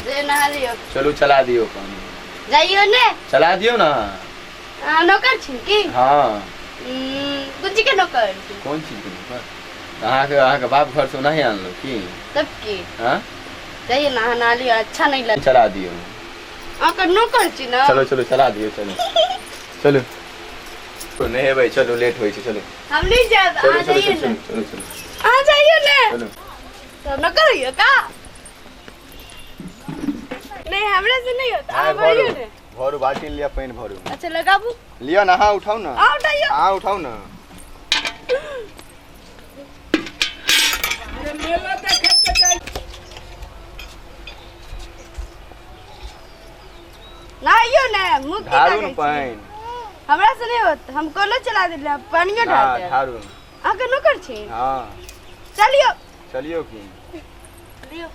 जे नहा लियो। चलू चला दियौ पानी। जाइयो ने। चला दियौ ना। अहाँ नौकर छी की? हाँ। कोन चीज के नौकर छी? कोन चीज के नौकर? अहाँके अहाँके बाप घर से ओनाही आनलहुँ की? तब की? हाँ? जाइए ना, अहाँ नहा लियो, अच्छा नहीं लग। चला दियौ। अहाँके नौकर छी ना? चलो चलो चला दियौ, चलो चलो। नहेबै, चलू लेट होइ छै, चलू। हम नहीं जायब, चलू अहाँ चलू जाइए चलू ना। चलू चलू। अहाँ जाइए ना। चलू। तो नौकर होइए का? नहीं, हमरा से नहीं होता, अहाँ भरू भरियो ने। भरू, बाल्टी लिअ, पानि भरू। अच्छा लगाबू। लिअ ना, अहाँ उठाउ ना। अहाँ उठाइयो। अहाँ उठाउ ना। मेला देखे के जाइ। ना आइयो ने, मुँह की ढारू ताकै ने छी? पानि। हमरा से नहीं होत, हम कोनो चला देले, पानियो ना ढार देब। ढारू। अहाँके नौकर छी? हाँ। चलियो। चलियो की? लियो।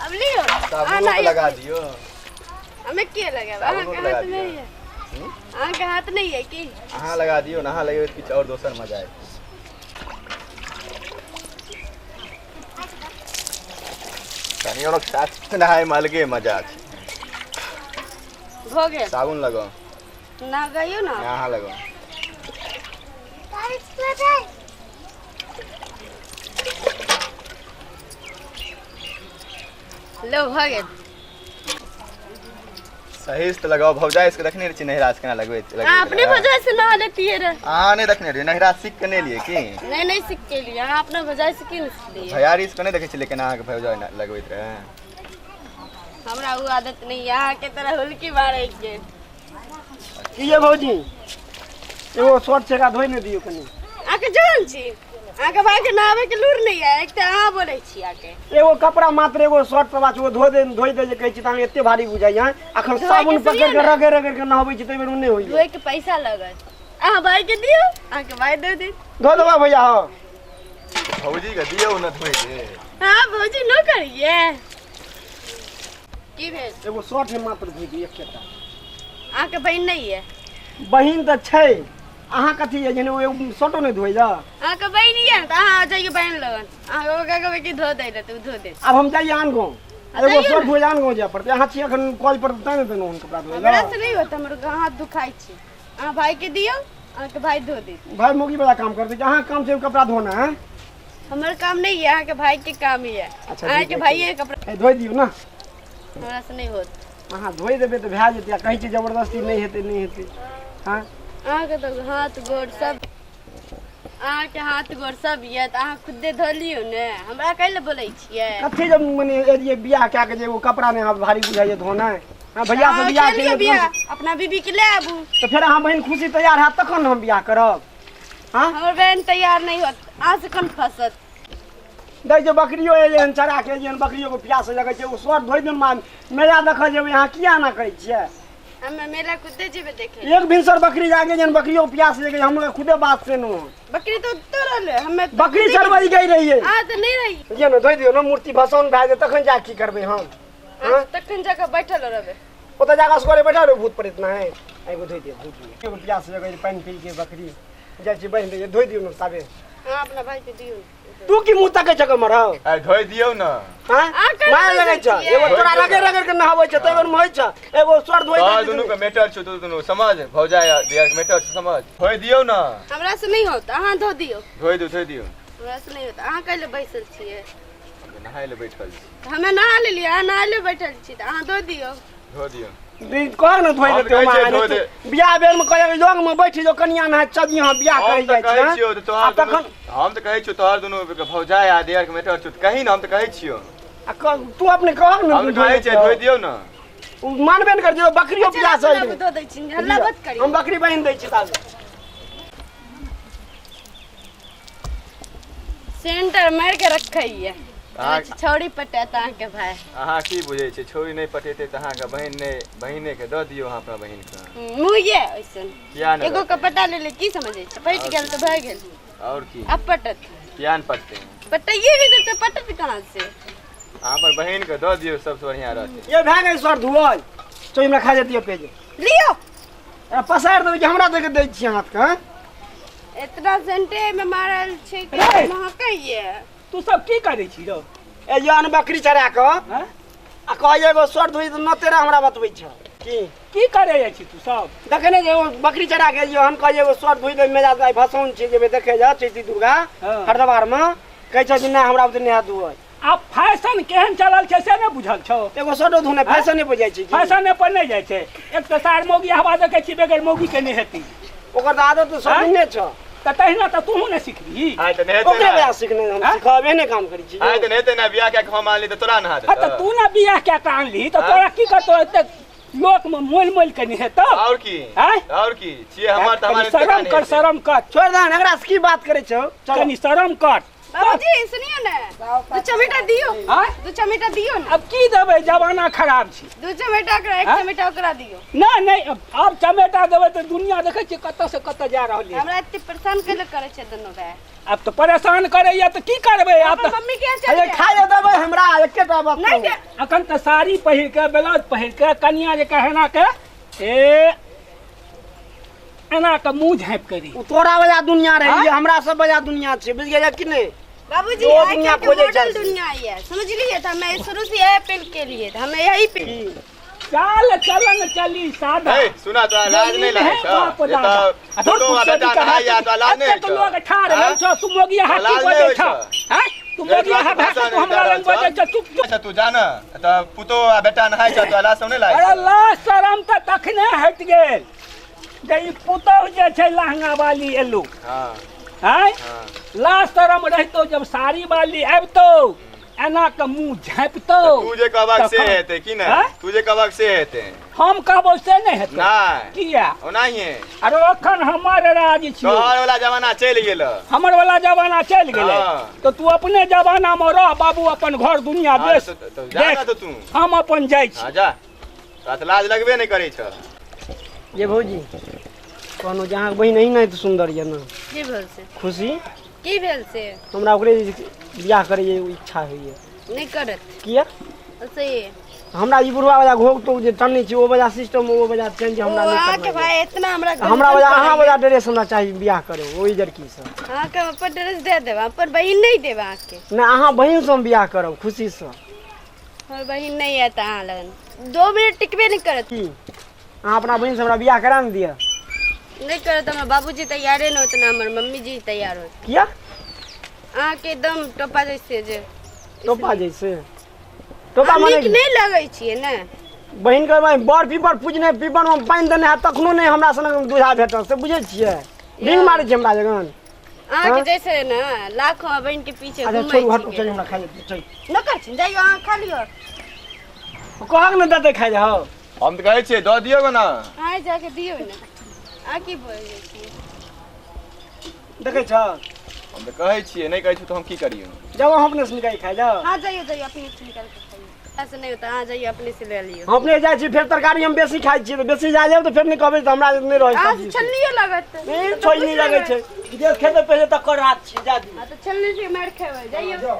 अब लियो। साबुनो के लगा दियो। हमें के लगाब? साबुनो अहाँके के लगा हाथ दियो। नहीं है। हम्म? अहाँके हाथ नहीं है की? अहाँ लगा दियो ना, अहाँ लगेबै तऽ किछु आओर दोसर मजा आयत। कनियो साथ नहाय मे अलगे मजा छै। भऽ गेल। साबुन लगाउ। ना गइयो ना। अहाँ लगाउ। लो भऽ गेल। सही से लगाओ भौजाई, इसके देखने रही नहिरा से केना लगबै लगबैत अहाँ अपने रहै। भौजाई से नहा लेतियै रहे। अहाँ नहि देखने रहियै नहिरा, सीख के नहि लिए की? नहीं नहीं, सीख के लिए अहाँ अपना भौजाई से की नहीं सीखलियै? भैयारी से नहि देखै छलियै केना अहाँके भौजाई लगबैत रहै? हमरा ओ आदत नहीं है अहाँके तरह हुलकी मारै के। की ये भौजी, एगो शर्ट छै, एकरा धोइ नहि दियौ कनि। अहाँके जवान छी, अहाँके भाई के नहाबै के लूर नहीं है, एक तऽ अहाँ बोलै छी अहाँके। एगो कपड़ा मात्र, एगो शर्ट पर छै, ओ धो दे, धोइ दे जे कहै छी तऽ अहाँके एते भारी बुझाइया। अखन धोइ के साबुन सुनियौ पकड़ि के ने। रगड़ि रगड़ि के नहबै छी, ताहि बेर ओ नहि होइया। धोइ के पैसा लगत, अहाँ भाई के दियौ, अहाँके भाई दऽ देत। धो देबा भैया? हँ। भौजी के दियौ ने धोइ दे। हाँ भौजी न करिए। की भेल? एगो शर्ट है मात्र, धोइ दियौ एकेटा। अहाँके बहिन नहीं है? बहिन तऽ छै, अहाँ कथी ये जने ओ एगो शर्टो नहि धोइया? अहाँके बहिन ये तऽ अहाँ जाइए बहिन लगन, अहाँ ओकरा कहबै कि धो दै लए तऽ ओ धो देत। आब हम जाइए आन गाँव आ एगो जाइए शर्ट ने। धोइ आन गाँव जाय पड़तै। अहाँ छी एखन कॉल पर तैं ने देलहुँ हन कपड़ा धोइ हमरा लए। से नहीं होत, हमर हाथ दुखाइ छै। अहाँ भाई के दियौ, अहाँके भाई धो देत। भाई मौगी वाला काम करतै कि अहाँ काम छै कपड़ा धोना है? हमर काम नहीं है, अहाँके भाई के काम है। अच्छा, अहाँके ठीक है, भाई कपड़ा ए, धोइ दियौ ने। हमरा से नहीं होत। अहाँ धोइ देबै तऽ भए जेतै, आ कहै छियै जबरदस्ती नहि हेतै नहि हेतै। हँ। अहाँके तऽ हाथ गोर सब, अहाँके हाथ गोर सब यऽ तऽ अहाँ खुदे धो लियौ ने, हमरा कै लए बोलै छियै? कथी जब मने एलियै बियाह कए के जे एगो कपड़ा नहि अहाँ भारी बुझाइए धोनाइ? हँ भैया से अहाँ बियाह कए लियौ केलियै बियाह, अपना बीबी के ले आबू। तऽ फेर अहाँ बहिन खुशी तैयार हैत तखन ने हम बियाह करब। हँ। हमर बहन तैयार नहीं होत, अहाँ से कोन फंसत? दै छै बकरियो एहन चरा के एहन बकरियो के प्यास लगै छै, ओ सर धोइ देन। मान मेला देखऽ जेबै, अहाँ किया एना करै छियै? हम मेला खुदे जेबै देखे। एक भिनसर बकरी जागे जेहन बकरियो के प्यास लगे, हमरा खुदे बात से नो। बकरी तो उतर रहलै, हमे तऽ बकरी खुदे चरबै गई रहियै। अहाँ तऽ नहि रहियै। जे ने धोइ दियौ ने, मूर्ति भसौन भए जेतै तखन जा की करबै हम? अहाँ तखन जाकऽ बैठल रहबै। ओतऽ जाकऽ असगरे बैठल रहू भूत प्रेत नहि। एगो धोइ दियौ, धोइ दियौ। एगो प्यास लगै छै, पानि पी के बकरी जाइ छी बान्हि दैयै, धोइ दियौ ने ताबे। अहाँ अपना भाई के दियौ ने। तू की मुँह तकै छह मरौ? आ धोइ दियौ ने। हाँ? अहाँ केना मार लगै छ। बैसै छियै? एगो तोरा रगड़ रगड़ के नहाबै छ, तै बेर मे होइ छ एगो सर धोइ तोहर दै दुनू छै। के मेटर छौ, तू दुनू समझ, भौजाई आ दियर के मेटर छौ, समझ। धोइ दियौ ने। हमरा से नहीं होत, अहाँ धो दियौ। धोइ दियौ, धोइ दियौ। हमरा से नहीं होत। अहाँ कैले बैसल छियै? नहाय लए बैठल छी। हमे नहा लेलियै, अहाँ नहा ले बैठल छी तऽ अहाँ धो दियौ। धो दियौ। कह ने धोइ हम देतै। कहै छियै माँ धो दे। बियाह बेर मे कहै लग मे बैठ जो कनिया नहा चल, यहाँ बियाह हम करै तऽ जाइ कहै छै। छियौ तऽ आ तोहर तखन दुनू, हम तऽ कहै छियौ तोहर दुनू के भौजाई आ दियर के मेटर छौ, तऽ कही ने, हम तऽ कहै छियौ। आ तू अपने कह ने। हम तऽ कहै छियै धोइ दियौ ने। ओ मानबे ने कर, बकरियो अच्छा, प्यास राखू, होइ। राखू, धो दै छी, हल्ला मत करियौ। हम बकरी बान्हि दै छी ताबे। सेंटर मारि के रखैये। छौड़ी पटायत अहाँके भाय। अहाँ की बुझै छियै? छौड़ी नहि पटेतै तऽ अहाँके बहिन नहि, बहिनेके दऽ दियौ अहाँ अपना बहिनके। मुँह ये ओइसन। किया नहि एगो रहतै? के पटा लेले की समझै छै? पटि गेल तऽ भए गेल। आओर की? आब पटत? किया नहि पटतै? पटाइए नहि देतै, पटत कहाँ से? अहाँ अपन बहिनके दऽ दियौ, सबसँ बढ़िआँ रहतै। ये भए गेल सर धुअल, चल हमरा खा जतियै पेज। लियौ। पसारि देबै कि हमरा दऽ के दै छियै हाथके? इतना सेंटे में मारल छै कि रे! महकैये। तू सब की करै छी रौ? ए जहन बकरी चरा कऽ हँ? आ कहै एगो सर धोइ तऽ न तेरा हमरा बतबै छ की की करै जाइ छी तू सब? देखने जे एगो बकरी चरा के जहन कहै एगो सर धोइ दे मेजा आइ भसौन छै जेबै देखै जा चैती दुर्गा हँ। हरदवार मे कहै छ जे नहि हमरा ओते नहा धोअ। आब फैशन केहन चलल छै से नहि बुझल छौ? एगो सटो धोने फैशने पर जाइ छै की? फैशने पर नहि जाइ छै। एक तऽ सार मौगी हवा देखै छी बगैर मौगी के नहि हेती। ओकर तऽ आदत तऽ सब आँय? दिने छ। तऽ तहिना तऽ तूहू ने सिखबही। आइ तऽ नहेतै ओकरे ना। वजह सिखने हम आँय? सिखब एहने काम करै छी। आइ तऽ नहेतै ना, बियाह कए के हम आनली तऽ तोरा नहा हँ तऽ देतौ। तू ने बियाह कए कऽ आनली तऽ आँय? तोरा की करतौ एते लोक मे मोलि मोलि के नहेतौ? और की? आँय? और की? छियै हमर तऽ कनी हमरा शरम कर, शरम कर, छोड़ि दहन, एकरा से की बात करै छौ? चल कनी शरम कर। बाबूजी सुनियो ने, दू चमेटा दियो। आँय? दू चमेटा दियो ने। अब की देबै, जमाना खराब छै। दू चमेटा ओकरा, एक आँय? चमेटा ओकरा दियो। नहि नहि, आब चमेटा देबै तऽ दुनिया देखै छियै कतऽ से कतऽ जा रहल है। हमरा एते परेशान कैले करै छै दुनू भाय। आब तऽ परेशान करैया तऽ की करबै आब? अपन तऽ मम्मी के चल अरे जाए। खाइ लए देबै हमरा एकेटा बात नहीं कहू। दे। अखन तऽ साड़ी पहिर के ब्लाउज पहिर के कनिया जे एना के ए एना के मुँह झाँपि करी। ओ तोरा वजह दुनिया रही आँय? हमरा सब वजह दुनिया छै, बुझि गेलियै कि नहि? बाबूजी दो आइ दुनिया काल्हि के खोजै मॉडल छै। दुनिया ये समझलिए, तऽ हमे शुरू से यही पहन के लिए, तऽ हमे यही पहन। चाल चलन चली सादा। ए सुना, तोरा लाज नहि लागै है छौ? बाप जे दादा। तऽ आ धुर पुतोहु आ कुर्सी बेटा के नहाइया तोरा लाज नहि एते होइ तऽ छौ? लोग ठाढ़ आँय? भेल छौ, तू मोगिया हाथी लाज नहि बजै होइ छौ। छौ? आँय? तू मोगिया जे हाथ भाषा तू हमरा नहि लग बजै छौ, चुप चुप। अच्छा तू जा न, तऽ पुतोहु आ बेटा नहाइ छौ तोरा लाज सब नहि लागै अरे छौ? लाज शरम तऽ तखने हटि गेल जे ई पुतोहु जे छै लहंगा वाली एलू। हँ। आँय? हँ। लाज शरम रहितौ जब साड़ी वाली आबितौ एना के मुँह झाँपितौ। तू जे कहबक से तखन- हेतै की ने? आँय? तू जे कहबक से हेतै। हम कहबौ से नहि हेतै। नहि। किया? ओनाहिए। अरे अखन हमर राज छियौ। तोहर वाला जमाना चलि गेल। हमर वाला जमाना चलि गेलै। हँ। तऽ तू अपने जमाना मे रह बाबू, अपन घर दुनिया हँ, देश तऽ जा देख। ने तऽ तू। हम अपन जाइ छी। हँ जा, तोरा तऽ लाज लगबे नहि करै छौ। ये भौजी कहलहुँ जे अहाँके बहिन अहिना तऽ सुन्दर यऽ ने? की भेल से? खुशी की भेल से? हमरा ओकरे बियाह करैके इच्छा होइए। नहीं करत। किया? ऐसे ही। हमरा ई बुढ़वा वला घोघ तोघ जे टनै छै ओ वला सिस्टम ओ वला चेंज हमरा ओ नहि अहाँके करना भाई इतना हमरा यऽ। हमरा वला गंजन अहाँ करैया। वला ड्रेस हमरा चाही बियाह करे ओहि लड़कीसँ। अहाँके हम अपन ड्रेस दे देब, अपन बहिन नहीं देब अहाँके। नहि, अहाँ बहिनसँ हम बियाह करब खुशीसँ। हमर बहिन नहीं आयत अहाँ लगन, 2 मिनट टिकबे नहीं करत। की अहाँ अपना बहिनसँ हमरा बियाह करा ने दिअ? नहीं करत, हमर बाबूजी तैयारे नहीं होत ना हमर मम्मी जी तैयार होत। किया? अहाँके एकदम टोपा जैसे जे। टोपा जैसे? टोपा अहाँ माने नीक नहीं लगै छियै ने। बहिन के बड़ पीपर पूजने पीपर मे पानि देने हैत तखनो नहि हमरा सनक दूधा भेटत, से बुझै छियै? रिंग मारै छै हमरा जगन। अहाँके हाँ? जैसे ने लाखों बहिन के पीछे अच्छा घूमै छोड़ू, हटू, छियै। चलू हमरा खाइ लए, चलू। न कर छी, जाइयो अहाँ खा लियौ। कहक ने देतै खाइ लए हौ। हम तऽ कहै छियै दऽ दियौ ने। अहाँ जाके दियौ ने, अहाँ की बोलै छियै? देखै छ? हम तऽ कहै छियै, नहि कहै छियै तऽ हम की करियौ? जब अहाँ अपने से निकालि खाइ लए। हाँ जाइयो जाइयो अपने से निकाल के खाइयो। ऐसे नहीं होता, अहाँ जाइयो अपने से ले लियौ। हम अपने जाइ छी, फेर तरकारी हम बेसी खाइ छियै तऽ बेसी जाइ जायब तऽ फेर नहि कहबै तऽ हमरा नहि रहै अहाँ सब्जी। से छलनियो लागत। नहि, छोड़नी लगै छै। जे खेतै पहिले तकर रात छी, जा दियौ। हाँ तऽ छलनी से मारि खेबै, जाइयो। जाउ।